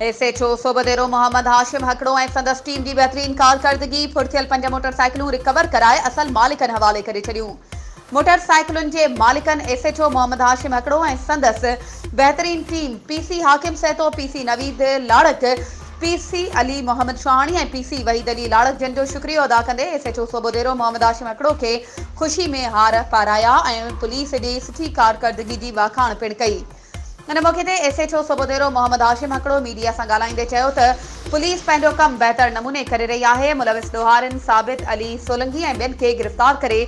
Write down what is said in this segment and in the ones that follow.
S H O Sobhodero Muhammad Hashim Hakro ۽ سندس team جي بهترين ڪارڪردگي، ڦر ٿيل پنج موٽر سائيڪلون رڪور ڪرائي اصل مالڪن حوالي ڪري ڇڏيون. موٽر سائيڪلن جي مالڪن S H O Muhammad Hashim Hakro ۽ سندس بهترين team P C Hakim Sahito, P C Naveed Larak, P C Ali Muhammad Shahani ۽ P C Waheed Ali Larak جن جو شڪريو ادا ڪندي S H O Sobhodero Muhammad Hashim Hakro کي خوشي ۾ هار پارايا ۽ پوليس جي سٺي ڪارڪردگي جي واکاڻ پڻ ڪئي. ان موقعي تي S H O Sobhodero Muhammad Hashim Hakro media سان ڳالهائيندي چيو ته پوليس پنهنجو ڪم بهتر نموني ڪري رهي آهي، ملوث ڏوهارين ثابت علي سولنگي ۽ ٻين کي گرفتار ڪري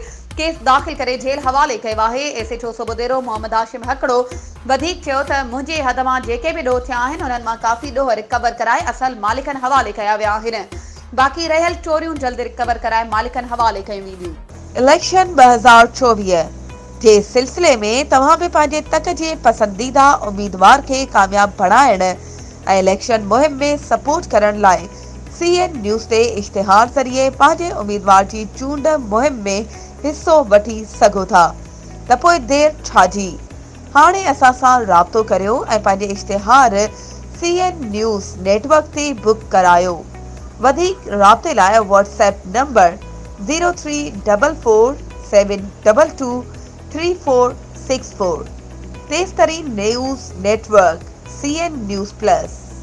ڪيس داخل ڪري جيل حوالي ڪيو آهي، S H O Sobhodero Muhammad Hashim Hakro وڌيڪ چيو ته منهنجي حد مان جيڪي به ڏوهه ٿيا آهن انهن مان ڪافي ڏوهه رڪور ڪرائي اصل مالڪن حوالي ڪيا ويا آهن باقي رهيل چوريون جلد رڪور ڪرائي مالڪن حوالي ڪيون وينديون. اليڪشن 2024 جي سلسلي ۾ توهان به پنهنجي تڪ جي پسنديده اميدوار کي ڪامياب بڻائڻ ۽ اليڪشن مهم ۾ سپورٽ ڪرڻ لاء سي اين نيوز تي اشتهار ذريعي پنهنجي اميدوار جي چونڊ مهم ۾ حصو وٺي سگهو ٿا ته پوء دير ڇا جي هاڻي اسان سان رابطو ڪريو ۽ پنهنجي اشتهار سي اين نيوز نيٽ ورڪ تي بڪ ڪرايو وڌيڪ رابطي لاء Whats app number zero three double four seven double two three four six four تيز ترين news network C N news plus.